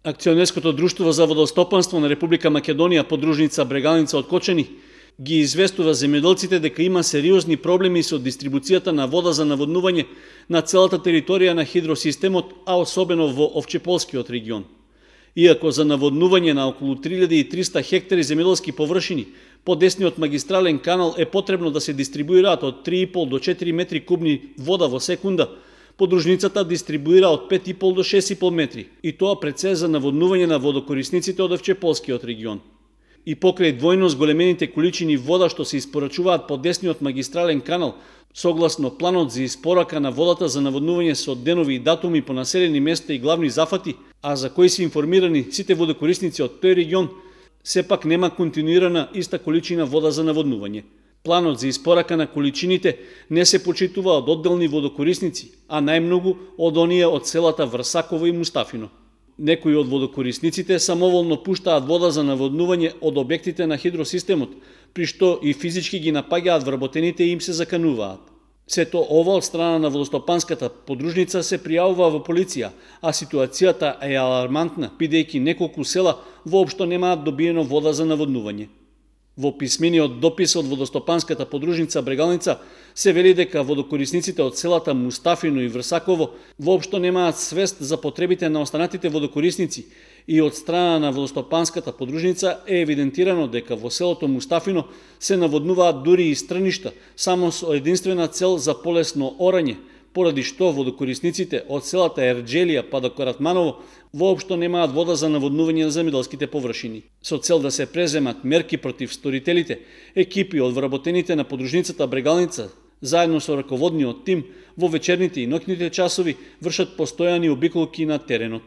Акционерското друштво за водостопанство на Република Македонија, подружница Брегалница од Кочани, ги известува земјоделците дека има сериозни проблеми со дистрибуцијата на вода за наводнување на целата територија на хидросистемот, а особено во Овчеполскиот регион. Иако за наводнување на околу 3300 хектари земјоделски површини по десниот магистрален канал е потребно да се дистрибуираат од 3,5 до 4 метри кубни вода во секунда, подружницата дистрибуира од 5,5 до 6,5 метри, и тоа пред се за наводнување на водокорисниците од Овчеполскиот регион. И покрај двојно зголемените количини вода што се испорачуваат по десниот магистрален канал, согласно планот за испорака на водата за наводнување со денови и датуми по населени места и главни зафати, а за кои се информирани сите водокорисници од тој регион, сепак нема континуирана иста количина вода за наводнување. Планот за испорака на количините не се почитува од одделни водокорисници, а најмногу од оние од селата Врсаково и Мустафино. Некои од водокорисниците самоволно пуштаат вода за наводнување од објектите на хидросистемот, при што и физички ги напаѓаат вработените и им се закануваат. Сето ова од страна на водостопанската подружница се пријавува во полиција, а ситуацијата е алармантна, бидејќи неколку села воопшто немаат добиено вода за наводнување. Во писмениот допис од водостопанската подружница Брегалница се вели дека водокорисниците од селата Мустафино и Врсаково воопшто немаат свест за потребите на останатите водокорисници, и од страна на водостопанската подружница е евидентирано дека во селото Мустафино се наводнуваат дури и стрништа, само со единствена цел за полесно орање, поради што водокорисниците од селата Ерџелија па до Каратманово воопшто немаат вода за наводнување на земјоделските површини. Со цел да се преземат мерки против сторителите, екипи од вработените на подружницата Брегалница, заедно со раководниот тим, во вечерните и ноќните часови вршат постојани обиколки на теренот.